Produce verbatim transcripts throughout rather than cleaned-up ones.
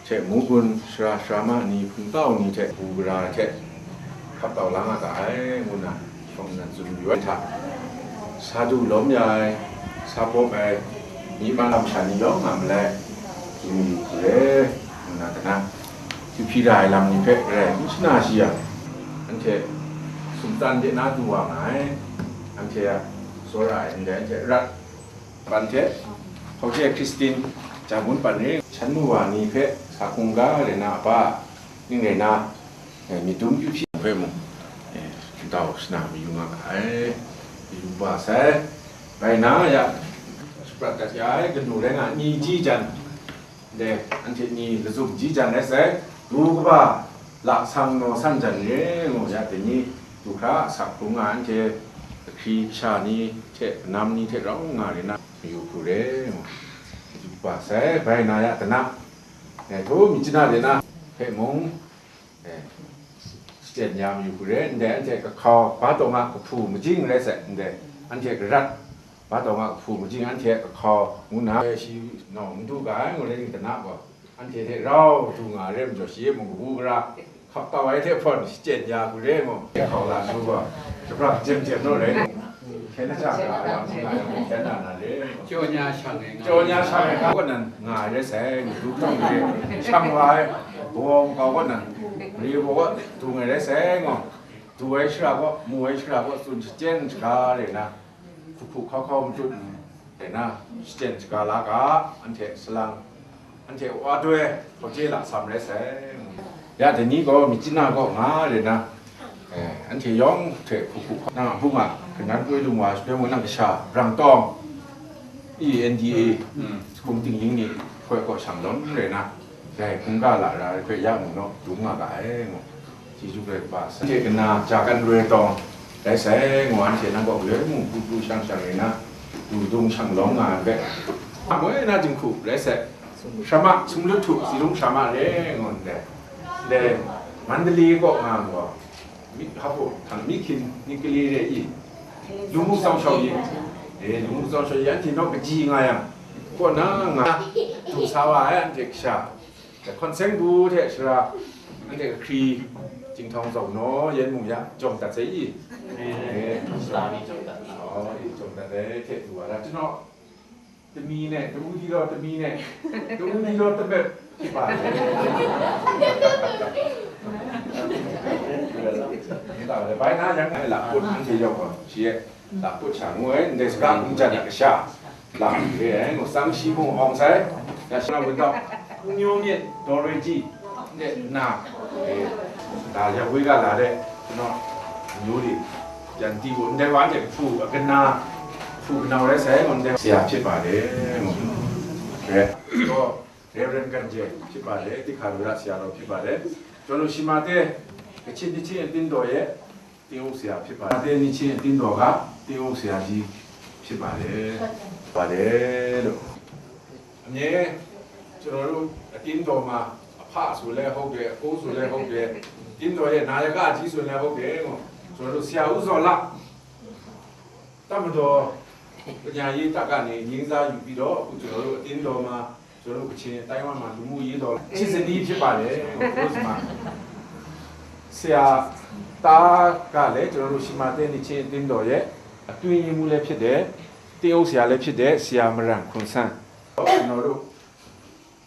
hte, munggun sara sarama ni, hpungtau ni hte, bu gara hte hkap tau la nga ga ai, ngu na shawng nnan tsun mayu ai hta, sa du lawm ya ai, sa pawp ai, myi man lam sha ni yawng a malai, tsun mayu hku re, ngu na, kana, hpyi hpyi ra ai lam ni hpe rai n shana shi yang, anhte sumtsan de na du wa nga ai, anhte a tsawra ai ndai, anhte rat, pan hte, Hpauje Christine, Jagun pan re, shan mu wa ni hpe sa hkungga rai na a pa, ning rai na, eh, myit dum kyu hpyi hpe mung, eh, ndau shana mayu nga ga ai, mayu wa sai. Rai na ya, shaprat dat ya ai, kanu rai nga, ni ji jan, de, anhte ni lazum ji jan rai sai, du kaba, la sang naw san jan re, ngu ya, dai ni, du hkra a sak hkrung nga, anhte, ahkri kasha ni hte, kanam ni hte rau nga re na, mayu hku re, ngu, du kaba sai, bai na ya, dana, eh, htu mi chana de na, hpe mung, eh, shachyen ya mayu hku re, ndai anhte kahkau, ba taw nga kahpu majing rai sai, ndai anhte garat, ba taw nga kahpu majing anhte kahkau ngu na, eh, shi nau n du ga ai, ngu rai ning dana gaw, anhte hte rau du nga ai re majaw, shi e mung kabu gara hkap kau ai hte hpawn shachyen ya hku re, ngu, hkau la su gaw, shabrang jem jem naw rai, ngu, hkyen na ja ga ai lam nga yang, hkyen na na re, ngu. Jaw nya shang ai nga. Jaw nya shang ai nga kaw nan nga ai rai sai, ngu, du hkawng re, shang wa ai, baw makau kaw nan, mare baw kaw du nga ai rai sai, ngu, du ai shara kaw, mu ai shara kaw, tsun shachyen shaga re na, hku hku hkau hkau matut n, re na, shachyen shaga la ga, anhte salang, anhte wa doi, hpauje la sam rai sai, ngu. Ya, dai ni gaw, myit chana kaw nga re na, eh, anhte yawng hte hku hku hkau, nang a hpung a, kanan poi lung wa, shaprai mung nang kasha, brang tawng, i N D A, hkum ting ling ni, hkoi kaw shang lawm re na, dai hkungga lara ai hpe ya mu naw, dum nga ga ai, ngu. Chyeju Karai Kaba, anhte kana ja kan roi tawng rai sai, ngu, anhte nang kaw galoi mung pru pru shang shang rai na, du dung shang lawm nga ai hpe, moi na jinghku rai sai, sharama sumlut htu, si lung sharama re, ngu ndai, ndai Mandalay kaw nga gaw, mi, hpa hpung, hkang mi hkyin, myit gale re i, lu mu tsau shau yi, e, lu mu tsau shau yi, anhte naw kaji nga yang, kaw na nga, du sa wa ai, anhte kasha, Hkawnseng du hte sara, anhte kahkri, Cinghtawng zawn naw, yen mung ya, jawng dat sai i? Eh, sa mi jawng dat. Oh, i jawng dat ai hte du wa ra, janaw, tami ne, ta-u di law tami ne, ta-u di law tamep, hkyi pa ai. Ni ta de, bai na yang, lakput anhte yawng gaw, shi e, lakput sha ngu ai, ndai saga hkungjan a kasha, la re ai, ngu, tsang shi mung awng sai, ya shi na wun tau, hpung yawng myit, daw roi ji, ndai na, e, la ya woi ga la de, shanaw, amyu li, yan di wu, ndai wa de hpu, a kana, hpu kanau rai sai, ngu, ndai, ဆရာ ဖြစ်ပါတယ်, နွံ, ကဲ, တော့, Reverend Kanje ဖြစ်ပါတယ်, သိက္ခာတော်ရဆရာတော်ဖြစ်ပါတယ်, ကျွန်တော်တို့ ရှင်မသဲ ကချင်နှစ်ခြင်းအသင်းတော်ရဲ့ သင်းအုပ်ဆရာဖြစ်ပါတယ်။ သဲနှစ်ခြင်းအသင်းတော်က သင်းအုပ်ဆရာကြီးဖြစ်ပါတယ်။ ပါတယ်လို့။ အမြဲကျွန်တော်တို့အသင်းတော်မှာ အဖဆိုလည်းဟုတ်တယ်၊ အကိုဆိုလည်းဟုတ်တယ်၊ အသင်းတော်ရဲ့နာယကကြီးဆိုလည်းဟုတ်တယ်ပေါ့။ ကျွန်တော်တို့ဆရာဦးဇော်လ တပ်မတော်ပညာရေးတပ်ကနေ ငြိမ်းစားယူပြီးတော့ အခုကျွန်တော်တို့အသင်းတော်မှာ ကျွန်တော်တို့ကချင်တိုင်းဝမ်မှာ လူမှုရေးတော်လှန်ရေးစစ်စစ်ကြီးဖြစ်ပါတယ်။ ကျွန်တော်တို့ဆီမှာ ဆရာသားကလည်း ကျွန်တော်တို့ ရှင်မသဲနှစ်ခြင်းအသင်းတော်ရဲ့အတွင်းရေးမှူးလည်းဖြစ်တယ်။ သင်းအုပ်ဆရာလည်းဖြစ်တဲ့ ဆရာမရန်ခွန်ဆန်း။ ကျွန်တော်တို့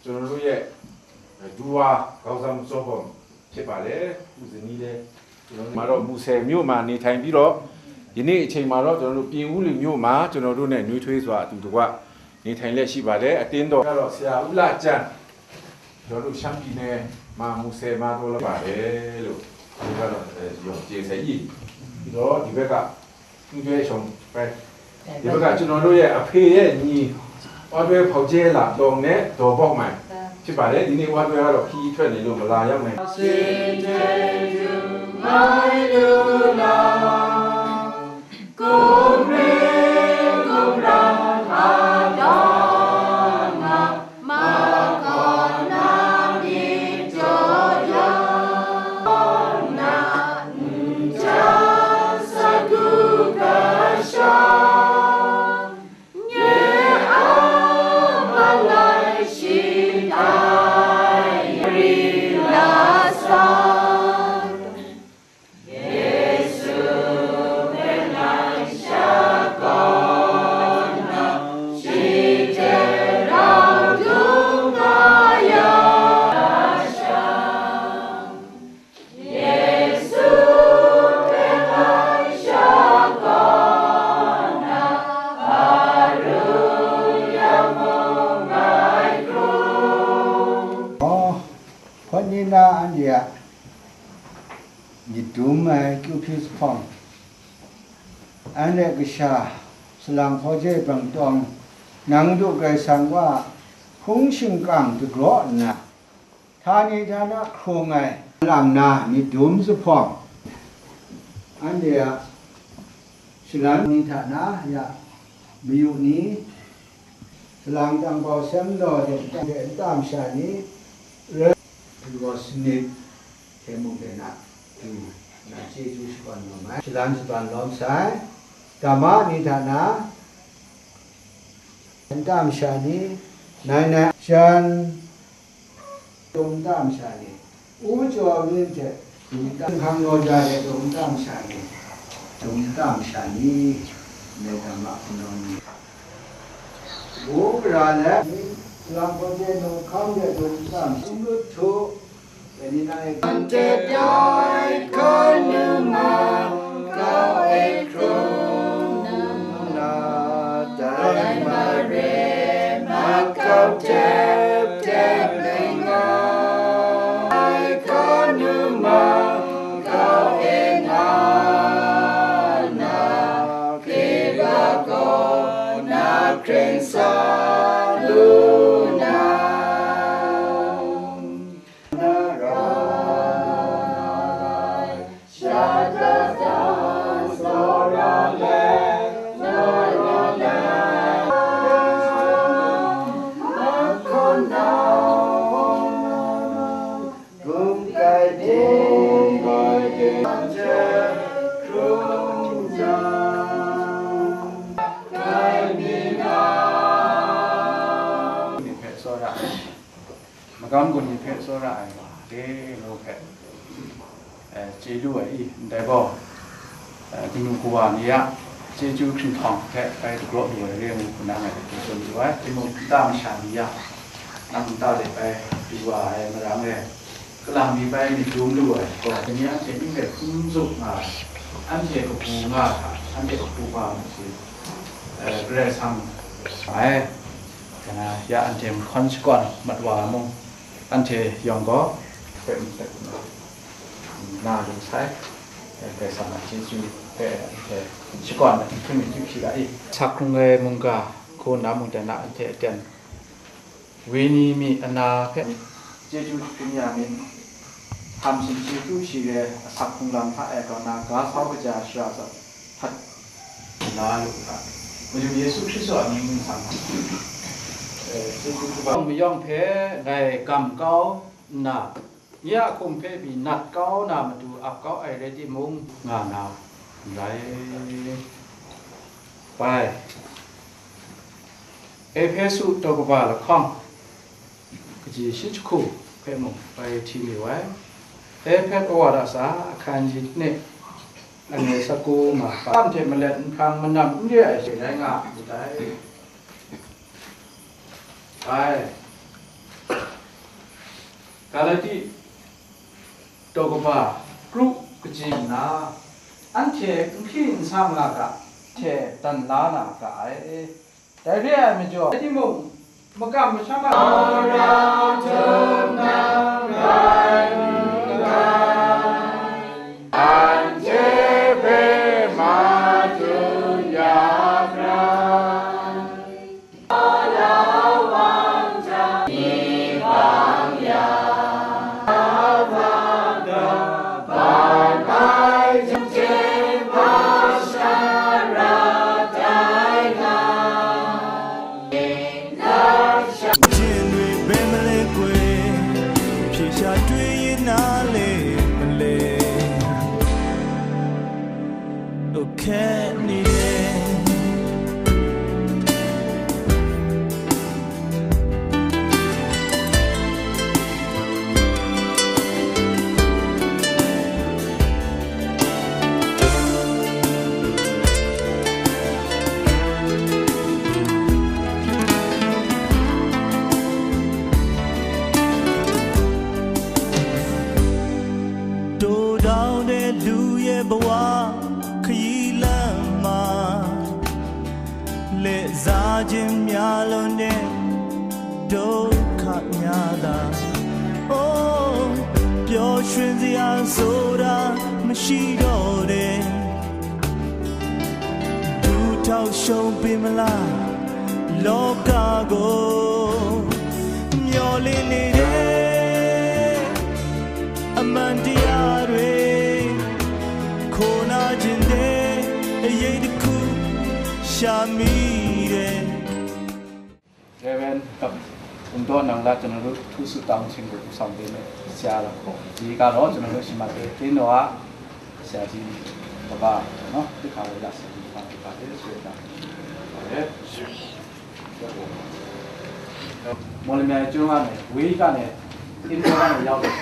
ကျွန်တော်တို့ရဲ့ ဒူဝါခေါင်းဆောင်စောဖော်ဖြစ်ပါတယ်။ ဦးဇနီးလည်း ကျွန်တော်တို့မှာတော့ မူဆယ်မြို့မှာနေထိုင်ပြီးတော့ ယနေ့အချိန်မှာတော့ ကျွန်တော်တို့ ပြင်ဦးလွင်မြို့မှာ ကျွန်တော်တို့နဲ့ နွေးထွေးစွာအတူတကွ နေထိုင်လျက်ရှိပါတယ်။ အသင်းတော်ကတော့ ဆရာဦးလှကျန်း ကျွန်တော်တို့ ရှမ်းပြည်နယ်မှာ မူဆယ်မှာ တော်လှန်ပါတယ်လို့ ဒီကတော့ အဲ ယုံကြည်စိတ်ကြီး ပြီးတော့ ဒီဘက်က ဦးထွဲရှုံးပဲ ဒီဘက်က ကျွန်တော်တို့ရဲ့အဖေရဲ့ညီ အွတွဲဖောက်ကျဲလာ တောင်နဲ့ ဒေါ်ပေါက်မိုင် ဖြစ်ပါတယ်။ ဒီနေ့အွတွဲကတော့ ခရီးထွက်နေလို့ မလာရောက်နိုင် Nye a malai shi tai Ni na anhte a myit dum ai kyu hpyi jahpawng, anhte kasha salang hkaw je brang tawng, nang du Karai Kasang wa hkung shingkang dagraw nna, htani htana hkrung ai lang na myit dum jahpawng, anhte a shalan ni hta na ya mayu ni, salang tang bau seng law de, de nta masha ni, rai, gaw sanit, hte mung de na, du, na chyeju shakawn lawm ai, shalan shadawn lawm sai, dama ni hta na, nta masha ni, nai nai, jan, dum nta masha ni, u jaw mi hte, dum nta, hkang law ja de dum nta masha ni, dum nta masha ni, ndai dama hpunau ni, u gara let, salang hkaw je nung hkam de dum nta masha ni, lut htu, Ante dai hkanu ma kau e hkrung na, dai mare makau tep tep rai nga. Dai hkanu ma kau e nga na, hkri ga gaw na hkring sa lu na. Magam gun ni hpe tsawra ai wa de ngu hpe, eh, chye lu ai i, ndai gaw, eh, kanu kawa ni a chyeju hkinhtawng hpe bai dagraw lu ai re ngu hpe nang ngai hpe tsun lu ai. Timung, nta masha ni ya, nang nta de bai du wa ai marang e, kalang mi bai myit dum lu ai gaw, ni anhte ning rai hkrum zup nga ai, anhte kabu nga hta, anhte kabu nga hta si, eh, Karai Kasang ai. Kaga ya anhte mahkawn shakawn mat wa ai mung, anhte yawng gaw hpe nhtoi na lu sai, Karai Kasang a chyeju hpe anhte shakawn ai hpring myit hpyi ga i. Sak hkrung ai mungga hku na mung dan na anhte aten, wenyi mi ana hpe chyeju hpring ya mi, htam shin chyeju shi re asak hkrung lam hta e grau na ga sau kaja shara zawn, hpat la lu ga. Madu Yesu Hkristu a mying ningsang, eh, chyeju kaba mayawng hpe ngai gam kau nna, nye a hkum hpe pyi nat kau na matu ap kau ai rai timung, nga na n rai. Bai. Ehpesu daw kaba lahkawng, kaji shi jahku hpe mung bai hti mayu ai. Ehpesu wa da sa, ahkang yit ni, Anhte saku ma hpa hte malet nhprang manam n re ai she rai nga myit dai. Bai. Galati daw kaba kru kaji nna, anhte n hpyi n sa nga ga, hte dan la na ga ai. Dai re ai majaw, rai timung, makam masham a, anhte hpe Madu ya prai. Dawdau de lu ye bawa hkayi lama, le za jin mya lun de dawhka nya la. Oh, ရွှင်စရာဆိုတာမရှိတော့တဲ့ ဒူထောက်ရှုံးပင်မလား လောကကိုမျောလင်းနေတဲ့အမှန်တရားတွေ ခိုးနာကျင်တဲ့အရေးတစ်ခု ရှာမိတယ် Reverend กับคุณโต้นนางรัตน์ ကျွန်တော်တို့ထူးဆုတောင်းခြင်းကိုဦးဆောင်ပေးမယ်ဆရာတော်ပေါ့ဒီကတော့ကျွန်တော်တို့ရှင်မတေတင်းတော်ကဆရာကြီးတပါးပေါ့နော်ဒီခါတော့ရဆရာကြီးတပါးဖြစ်ပါတယ်ဆိုတဲ့အကြောင်းပါတယ်မော်လမြိုင်ကျွန်းကနေဝေးကနေတင်းတော်ကနေရောက်တယ်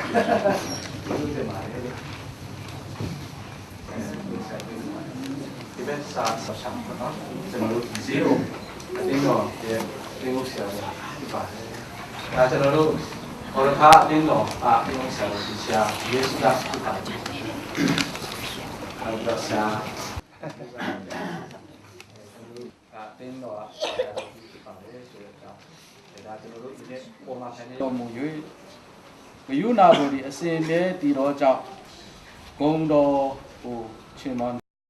လို့တင်ပါတယ် ဒီဘက်စာဆောင်ဆောင်ပါနော်ကျွန်တော်တို့ဈေးကိုအတင်းတော်ရဲ့တင်းကိုဆရာတော်ဖြစ်ပါတယ်ဒါကျွန်တော်တို့ဘောရခါအတင်းတော်အတင်းကိုဆရာတော်ဒီဆရာယေရှုဒဖြစ်ပါတယ်အဲ့တော့ဆရာအတင်းတော်ဆရာတော်ဖြစ်ပါတယ်ဆိုတဲ့အကြောင်းဒါကျွန်တော်တို့ဒီနေ့ပေါ်မှာဆိုင်နေတော်မူ၍ဂယုဏဝေဒီအစဉ်အမြဲတည်သောကြောင့်ဂုဏ်တော်ကိုချီးမွမ်း